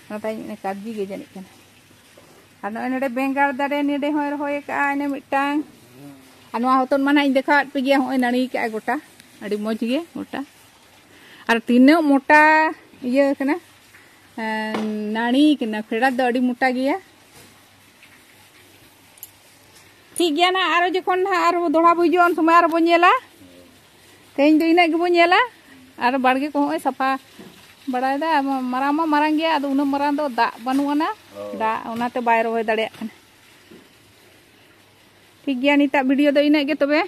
ᱚᱱᱟᱛᱮ ᱤᱧ ᱠᱟᱵᱡᱤ ᱜᱮ ᱡᱟᱹᱱᱤᱡ ᱠᱟᱱᱟ᱾ ᱟᱨ ᱱᱚᱜᱼᱚᱭ ᱱᱚᱰᱮ ᱵᱮᱸᱜᱟᱲ ᱫᱟᱨᱮ ᱱᱚᱰᱮ ᱦᱚᱸᱭ ᱨᱚᱦᱚᱭ ᱟᱠᱟᱫᱼᱟ ᱤᱱᱟᱹ ᱢᱤᱫᱴᱟᱝ᱾ ᱟᱨ ᱱᱚᱣᱟ ᱦᱚᱛᱚᱫ ᱢᱟ ᱱᱟᱦᱟᱜ ᱤᱧ ᱫᱮᱠᱷᱟᱣᱟᱫ ᱯᱮ ᱜᱮᱭᱟ, ᱦᱚᱸᱜᱼᱚᱭ ᱱᱟᱹᱲᱤ ᱠᱟᱜᱼᱟᱭ ᱜᱚᱴᱟ, ᱟᱹᱰᱤ ᱢᱚᱡᱽ ᱜᱮ ᱜᱚᱴᱟ᱾ ᱟᱨ ᱛᱤᱱᱟᱹᱜ ᱢᱚᱴᱟ ᱤᱭᱟᱹ ᱠᱟᱱᱟ, ᱮᱸ, ᱱᱟᱹᱲᱤ ᱠᱟᱱᱟ, ᱯᱷᱮᱰᱟᱛ ᱫᱚ ᱟᱹᱰᱤ ᱢᱚᱴᱟ ᱜᱮᱭᱟ᱾ ᱴᱷᱤᱠ ᱜᱮᱭᱟ ᱱᱟᱦᱟᱜ, ᱟᱨᱚ ᱡᱚᱠᱷᱚᱱ ᱱᱟᱦᱟᱜ ᱟᱨᱚ ᱫᱚᱦᱲᱟ ᱵᱚ ᱦᱤᱡᱩᱜᱼᱟ, ᱩᱱ ᱥᱚᱢᱚᱭ ᱟᱨᱚ ᱵᱚ ᱧᱮᱞᱟ᱾ ᱛᱮᱦᱮᱧ ᱫᱚ ᱤᱱᱟᱹᱜ ᱜᱮᱵᱚ ᱧᱮᱞᱟ᱾ ᱟᱨ ᱵᱟᱲᱜᱮ ᱠᱚ ᱦᱚᱸᱜᱼᱚᱭ ᱥᱟᱯᱷᱟ ᱵᱟᱲᱟᱭᱮᱫᱟ᱾ ᱢᱟᱨᱟᱝ ᱢᱟ ᱢᱟᱨᱟᱝ ᱜᱮᱭᱟ, ᱟᱫᱚ ᱩᱱᱟᱹᱜ ᱢᱟᱨᱟᱝ ᱫᱚ ᱫᱟᱜ ᱵᱟᱹᱱᱩᱜ ᱟᱱᱟ, ᱫᱟᱜ, ᱚᱱᱟᱛᱮ ᱵᱟᱭ ᱨᱚᱦᱚᱭ ᱫᱟᱲᱮᱭᱟᱜ ᱠᱟᱱᱟ᱾ ᱴᱷᱤᱠ ᱜᱮᱭᱟ, ᱱᱤᱛᱟᱜ ᱵᱷᱤᱰᱤᱭᱳ ᱫᱚ ᱤᱱᱟᱹᱜ ᱜᱮ ᱛᱚᱵᱮ᱾